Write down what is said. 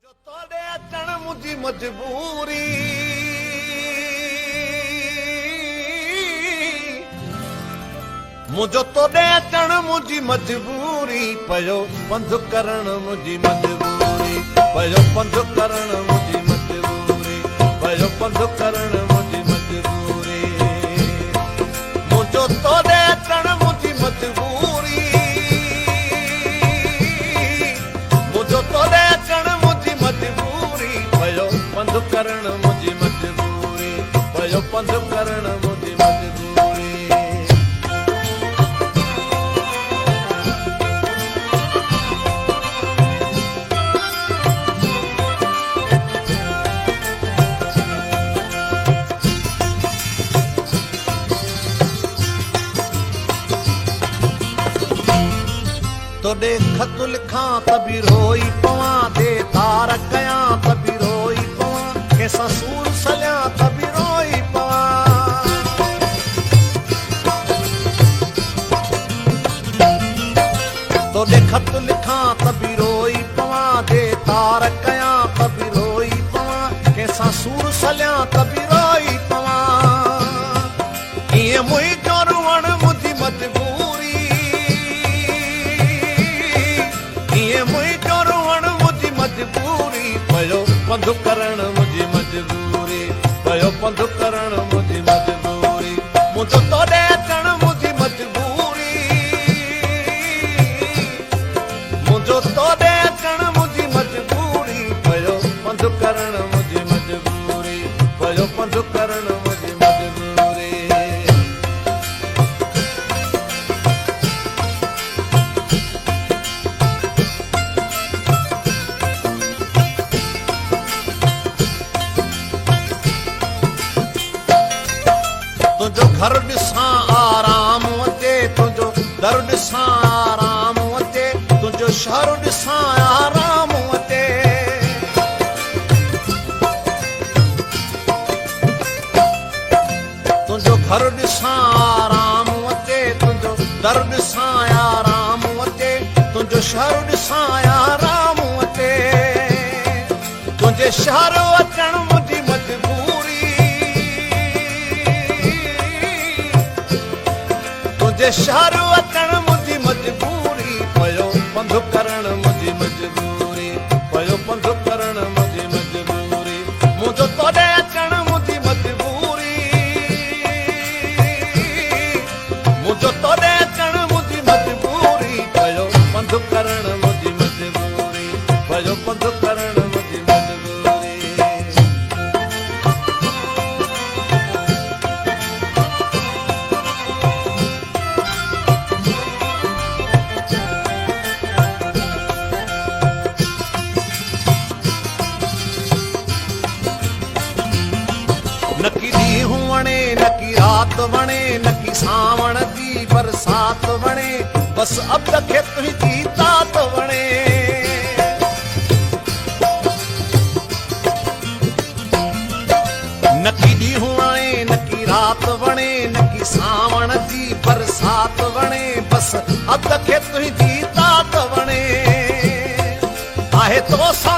جو توڏي اچڻ منهنجي مجبوري. منهنجو توڏي اچڻ منهنجي مجبوري. پيو پنڌ ڪرڻ منهنجي مجبوري. پيو پنڌ ڪرڻ منهنجي مجبوري. پيو پنڌ ڪرڻ منهنجي مجبوري. منهنجو توڏي اچڻ منهنجي مجبوري. منهنجو توڏي اچڻ منهنجي مجبوري. پيو پنڌ ڪرڻ منهنجي مجبوري. پيو پنڌ ڪرڻ منهنجي مجبوري. توڏي خط لکان ته به روئي پوان، the تار ڪيان ته به روئي پوان، ڪنهن سان سور سليان ته به روئي پوان. توڏي خط لکان ته به روئي پوان، the تار ڪيان ته به روئي پوان، ڪنهن سان سور سليان ته به روئي پوان. ائين منهنجو روئڻ منهنجي مجبوري. ائين منهنجو روئڻ منهنجي مجبوري. پيو پنڌ ڪرڻ منهنجي مجبوري. پيو پنڌ ڪرڻ منهنجي مجبوري. منهنجو توڏي اچڻ منهنجي مجبوري. منهنجو توڏي اچڻ منهنجي مجبوري. پيو پنڌ ڪرڻ منهنجي مجبوري. پيو پنڌ ڪرڻ منهنجي مجبوري. تنهنجو گهر ڏسان آرام اچي، تنهنجو در ڏسان آرام اچي، تنهنجو شهر ڏسان آرام اچي. تنهنجو گهر ڏسان آرام اچي، تنهنجو در ڏسان آرام اچي، تنهنجو شهر ڏسان آرام اچي. تنهنجي شهر اچڻ منهنجي مجبوري. تنهنجي شهر اچڻ منهنجي مجبوري. پيو پنڌ ڪرڻ منهنجي مجبوري. پيو پنڌ ڪرڻ منهنجي مجبوري. منهنجو توڏي اچڻ منهنجي مجبوري. منهنجو توڏي اچڻ منهنجي مجبوري. پيو پنڌ ڪرڻ منهنجي مجبوري. پيو پنڌ ڪرڻ منهنجي مجبوري. نڪي ڏينهن وڻي نڪي رات وڻي، نڪي سانوڻ جي برسات وڻي، بس عبد کي تنهنجي تات وڻي. نڪي ڏينهن وڻي نڪي رات وڻي، نڪي سانوڻ جي برسات وڻي، بس عبد کي تنهنجي تات وڻي. آهي تو سان.